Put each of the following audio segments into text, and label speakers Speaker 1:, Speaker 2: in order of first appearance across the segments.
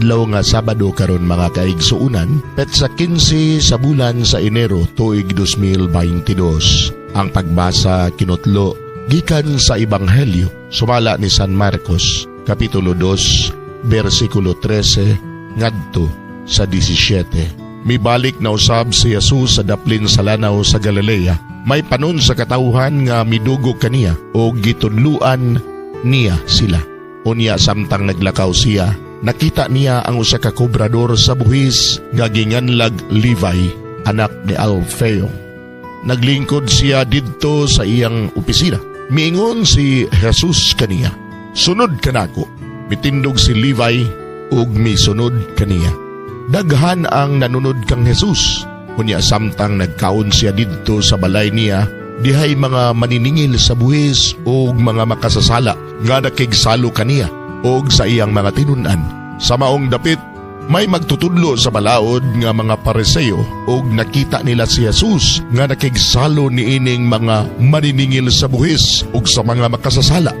Speaker 1: Adlaw nga Sabado karon, mga kaigsuunan, petsa 15 sa bulan sa Enero, tuig 2022. Ang pagbasa kinutlo gikan sa Ebanghelyo sumala ni San Marcos, kapitulo 2, bersikulo 13 ngadto sa 17. Mibalik na usab si Jesus sa daplin sa lanaw sa Galilea. May panon sa katawhan nga midugo kaniya ug gitudluan niya sila. Unya samtang naglakaw siya, nakita niya ang usa ka kobrador sa buhis nga ginganlag Levi, anak ni Alfeo. Naglingkod siya didto sa iyang opisina. Miingon si Jesus kaniya, "Sunod kanako." Mitindog si Levi ug misunod kaniya. Daghan ang nanunod kang Jesus. Unya samtang nagkaon siya didto sa balay niya, dihay mga maniningil sa buhis ug mga makasasala nga nakigsalo kaniya ug sa iyang mga tinun-an. Sa maong dapit, may magtutudlo sa balaod nga mga Pariseo ug nakita nila si Jesus nga nakigsalo niining mga maniningil sa buhis ug sa mga makasasala.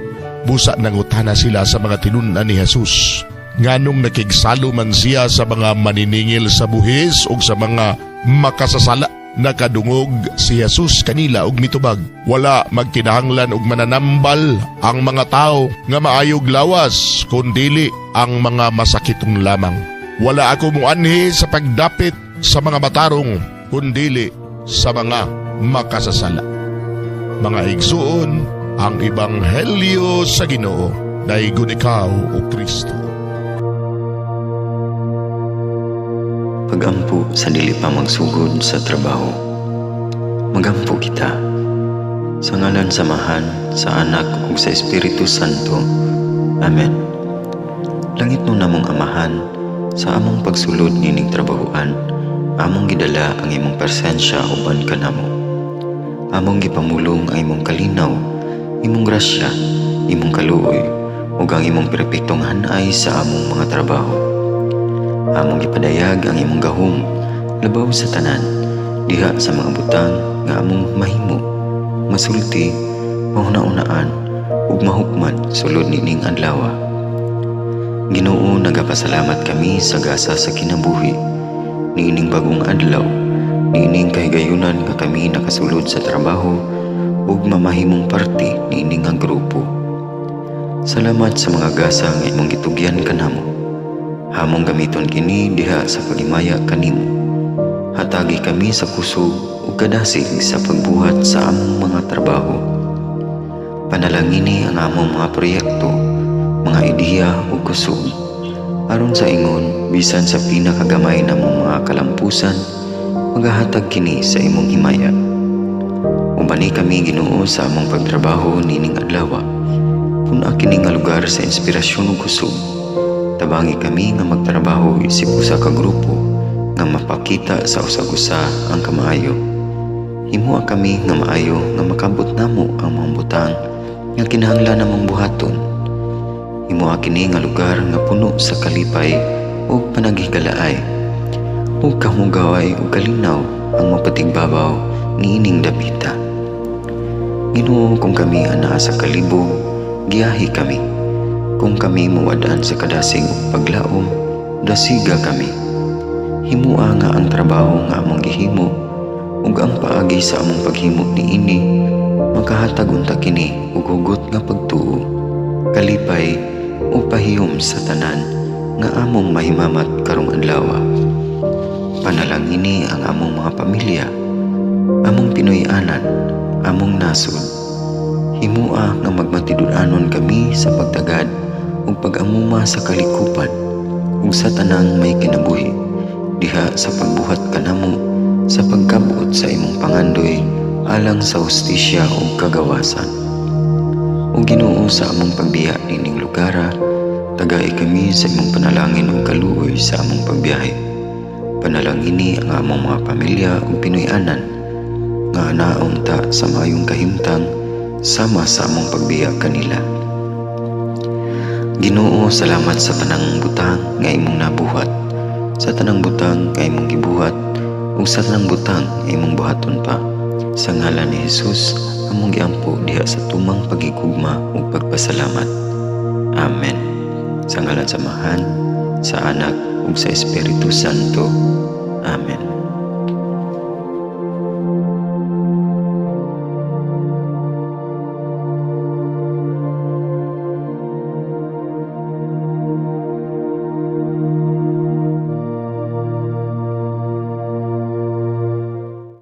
Speaker 1: Busa nangutana sila sa mga tinun-an ni Jesus, nganong nakigsalo man siya sa mga maniningil sa buhis ug sa mga makasasala? Nakadungog si Jesus kanila ug mitubag, "Wala magkinahanglan og mananambal ang mga tao nga maayog lawas, kundili ang mga masakitong lamang. Wala ako muanhi sa pagdapit sa mga matarong, kundili sa mga makasasala." Mga igsuon, ang ebanghelyo sa Ginoo. Daygon ikaw, o Kristo.
Speaker 2: Pagampo sa dili pa magsugod sa trabaho. Magampo kita. Sa ngalan sa Amahan, sa Anak ug sa Espiritu Santo. Amen. Langitnon namong Amahan, sa among pagsulod nining trabahuan, among gidala ang imong presensya uban kanamo. Among gipamulong ang imong kalinaw, imong grasya, imong kaluoy, ug ang imong perpektong hanay sa among mga trabaho. Among gipadayag ang imong gahom labaw sa tanan diha sa mga butang nga among mahimo, masulti, mahuna-unaan ug mahukman sulod nining adlaw. Ginoo, nagapasalamat kami sa gasa sa kinabuhi niining bagong adlaw, niining kahigayunan nga kami nakasulod sa trabaho ug mamahimong parte niini nga grupo. Salamat sa mga gasa nga imong gitugyan kanamo. Among gamiton kini diha sa paghimaya kanimo. Hatagi kami sa kusog ug kadasig sa pagbuhat sa among mga trabaho. Panalangini ang among mga proyekto, mga ideya ug kusog. Aron sa ingon, bisan sa pinakagamay namong mga kalampusan, magahatag kini sa imong himaya. Ubani kami, Ginoo, sa among pagtrabaho nining adlaw. Pun-a kini nga lugar sa inspirasyon ug kusog. Tabangi kami nga magtrabaho isip usa ka grupo nga mapakita sa usag-usa ang kamaayo. Himoa kami nga maayo nga makabot namo ang mga butang nga kinahanglan namong buhaton. Himoa kini nga lugar nga puno sa kalipay ug panaghigalaay. Ug kahugaway ug kalinaw ang mapatigbabaw niining dapita. Ginoo, kung kami anaa sa kalibog, giyahi kami. Kung kami mawad-an sa kadasig ug paglaom, dasiga kami. Himua nga ang trabaho nga among gihimo ug ang paagi sa among paghimo niini makahatag unta kini og hugot nga pagtuo, kalipay ug pahiyom sa tanan nga among mahimamat karong adlaw. Panalangini ang among mga pamilya, among Pinoy-anan, among nasod. Himua nga magmatinud-anon kami sa pagtagad ug pag-amuma sa kalikupan ug sa tanang may kinabuhi diha sa pagbuhat kanamo sa pagkabot sa imong pangandoy alang sa hustisya ug kagawasan. O Ginoo, sa among pagbiya nining lugara, tagai kami sa imong panalangin ug kaluoy sa among pagbiyahe. Panalangini ang among mga pamilya ug Pinoy-anan nga anaon ta sa maayong kahimtang sama sa among pagbiya kanila. Ginoo, salamat sa tanang butang nga imong nabuhat, sa tanang butang nga imong gibuhat, ug sa tanang butang nga imong buhaton pa. Sa ngalan ni Jesus, among giampo diha sa tumang paghigugma ug pagpasalamat. Amen. Sa ngalan sa Amahan, sa Anak ug sa Espiritu Santo. Amen.